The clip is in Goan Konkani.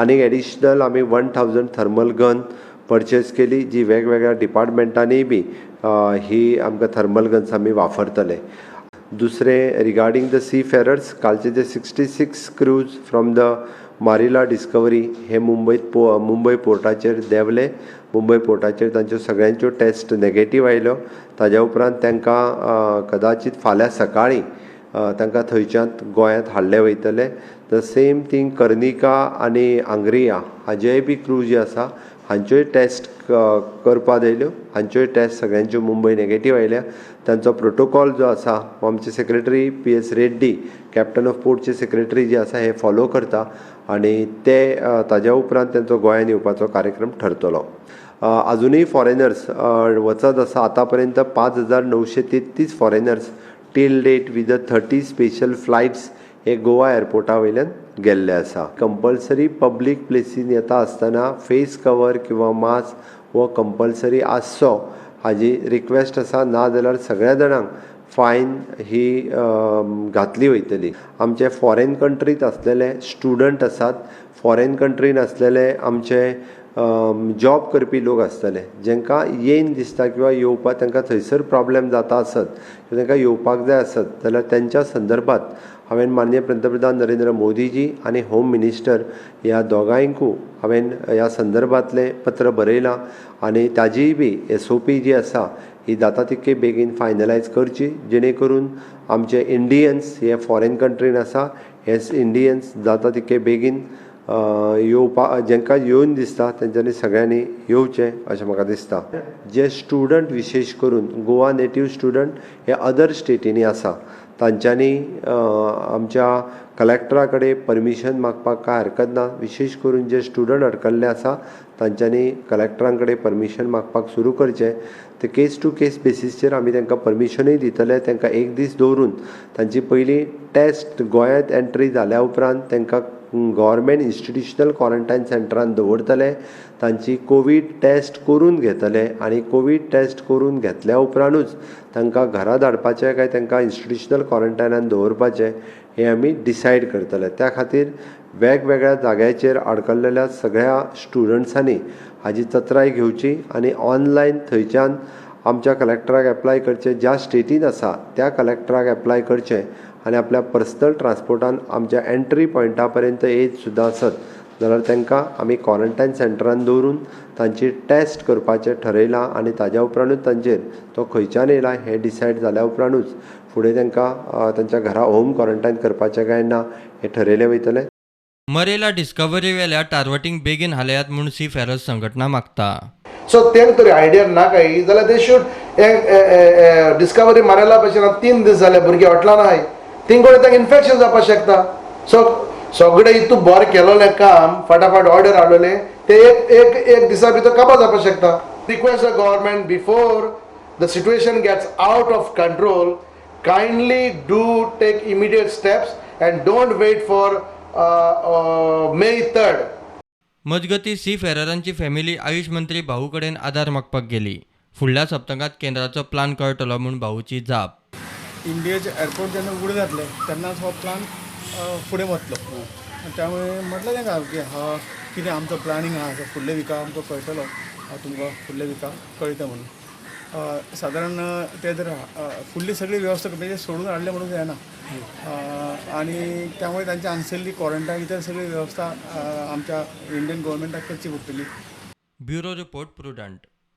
आनी एडिशनल आमी 1000 थर्मल गन परचेज केली, जी वेगवेगळ्या डिपार्टमेंटांनी बी ही आमकां थर्मल गन्स आमी वापरतले. दुसरें, रिगार्डींग the C फेरर्स, कालचे जे 66 crews from the Marella Discovery हे मुंबयत मुंबय पोर्टाचेर देंवले. मुंबय पोर्टाचेर तांच्यो सगळ्यांच्यो टेस्ट नेगेटीव आयल्यो. ताज्या उपरांत तांकां कदाचित फाल्यां सकाळीं तांकां थंयच्यान गोंयांत हाडले वयतले. The same thing Karnika आनी आंग्रिया हाजेय बी क्रू जे आसा हांच्योय टेस्ट करपाक आयल्यो. हांच्योय टेस्ट सगळ्यांच्यो मुंबय नेगेटीव आयल्या. तांचो प्रोटोकॉल जो आसा हो आमचे secretary P S. Reddy, captain of पोर्टचे secretary जे आसा, हे फॉलो करता आनी ते ताज्या उपरांत तांचो गोंयांत येवपाचो कार्यक्रम ठरतलो. अजुनूय फॉरेनर्स वचत आसा. आतां पर्यंत 5933 foreigners till date with the 30 special flights हे गोवा एअरपोर्टा वयल्यान गेल्ले आसा. कंपल्सरी पब्लीक प्लेसीन येता आसतना फेस कवर किंवा मास्क हो कंपल्सरी आसचो हाजी रिक्वेस्ट आसा, ना जाल्यार सगळ्या जाणांक फायन ही घातली वयतली. आमचे फॉरेन कंट्रीत आसलेले स्टुडंट आसात, फॉरेन कंट्रीन आसलेले आमचे जॉब करपी लोक आसतले, जेंकां येयन दिसता किंवा येवपाक तांकां थंयसर प्रॉब्लेम जाता आसत, तांकां येवपाक जाय आसत जाल्यार तेंच्या संदर्भात हांवें माननीय पंतप्रधान नरेंद्र मोदीजी आनी होम मिनिस्टर ह्या दोगांयकू हांवें ह्या संदर्भांतलें पत्र बरयलां आनी ताजीय बी एसओपी जी आसा ही जाता तितके बेगीन फायनलायज करची, जेणे करून आमचे इंडियन्स हे फॉरेन कंट्रीन आसा, हे इंडियन्स जाता तितके बेगीन येवपा, जेंकां येवन दिसता तेंच्यांनी सगळ्यांनी येवचें अशें म्हाका दिसता. जे स्टुडंट, विशेश करून गोवा नेटीव स्टुडंट हे अदर स्टेटींनी आसा, तांच्यांनी आमच्या कलेक्टरा कडेन परमिशन मागपाक कांय हरकत ना. विशेश करून जे स्टुडंट अडकल्ले आसा तांच्यांनी कलेक्टरां कडेन परमिशन मागपाक सुरू करचें. ते केस टू केस बेसीसचेर आमी तांकां परमिशनूय दितले. तांकां एक दीस दवरून तांची पयली टेस्ट, गोंयांत एंट्री जाल्या उपरांत तांकां गव्हर्मेंट इन्स्टिट्युशनल क्वॉरंटायन सेंटरान दवरतले, तांची कोवीड टेस्ट करून घेतले आनी कोवीड टेस्ट करून घेतल्या उपरांतूच तांकां घरा धाडपाचें काय तांकां इन्स्टिट्युशनल क्वॉरंटायनान दवरपाचें हें आमी डिसायड करतले. त्या खातीर वेगवेगळ्या जाग्याचेर आडकल्लेल्या सगळ्या स्टुडंट्सांनी हाजी चत्राय घेवची आनी ऑनलायन थंयच्यान आमच्या कलेक्टराक एप्लाय करचें, ज्या स्टेटीन आसा त्या कलेक्टराक एप्लाय करचें आनी आपल्या पर्सनल ट्रान्सपोर्टान आमच्या एंट्री पॉयंटा पर्यंत येयत सुद्दां आसत जाल्यार तांकां आमी क्वॉरंटायन सेंटरान दवरून तांची टेस्ट करपाचें ठरयलां आनी ताज्या उपरांतूच तांचेर तो खंयच्यान येयला हें डिसायड जाल्या उपरांतूच फुडें तांकां तांच्या घरा होम क्वॉरंटायन करपाचें काय ना हें ठरयलें वयतलें. मरेला डिस्कवरी वेल्या टारवटिंग बेगीन हालयात म्हूण सी फेरस संघटना मागता. सो तेंक तरी आयडिया ना काही जाल्यार they should discovery मारेला भशेन 3 दीस जाले, भुरगे हॉटलान आहाय, थिंग कडेन तांकां इन्फेक्शन जावपाक शकता. सो सगळें हितू बरें केलोलें काम, फाटाफाट ऑर्डर हाडलेले, ते एक एक एक दिसा भितर काबार जावपाक शकता. Request the government, before the situation gets out of control, kindly do take immediate steps and don't wait for May 3rd. मजगतीं, सी फेररांची फॅमिली आयुष मंत्री भाऊ कडेन आदार मागपाक गेली. फुडल्या सप्तकांत केंद्राचो प्लान कळटलो म्हूण भाऊची जाप. इंडियेचे एअरपोर्ट जेन्ना उगडे जातले तेन्नाच हो प्लान फुडें वतलो. त्यामुळे म्हटलें तांकां की हा कितें आमचो प्लॅनिंग आहा, फुडल्या विका आमकां कळटलो, हांव तुमकां फुडल्या विका कळयता म्हणून. सादारण ते जर फुडली सगळी वेवस्था म्हणजे सोडून हाडले म्हणून जायना आनी त्यामुळे तांची हांगसरली क्वॉरंटायन इतर सगळी वेवस्था आमच्या इंडियन गव्हर्मेंटाक करची पडटली. Bureau report, prudent.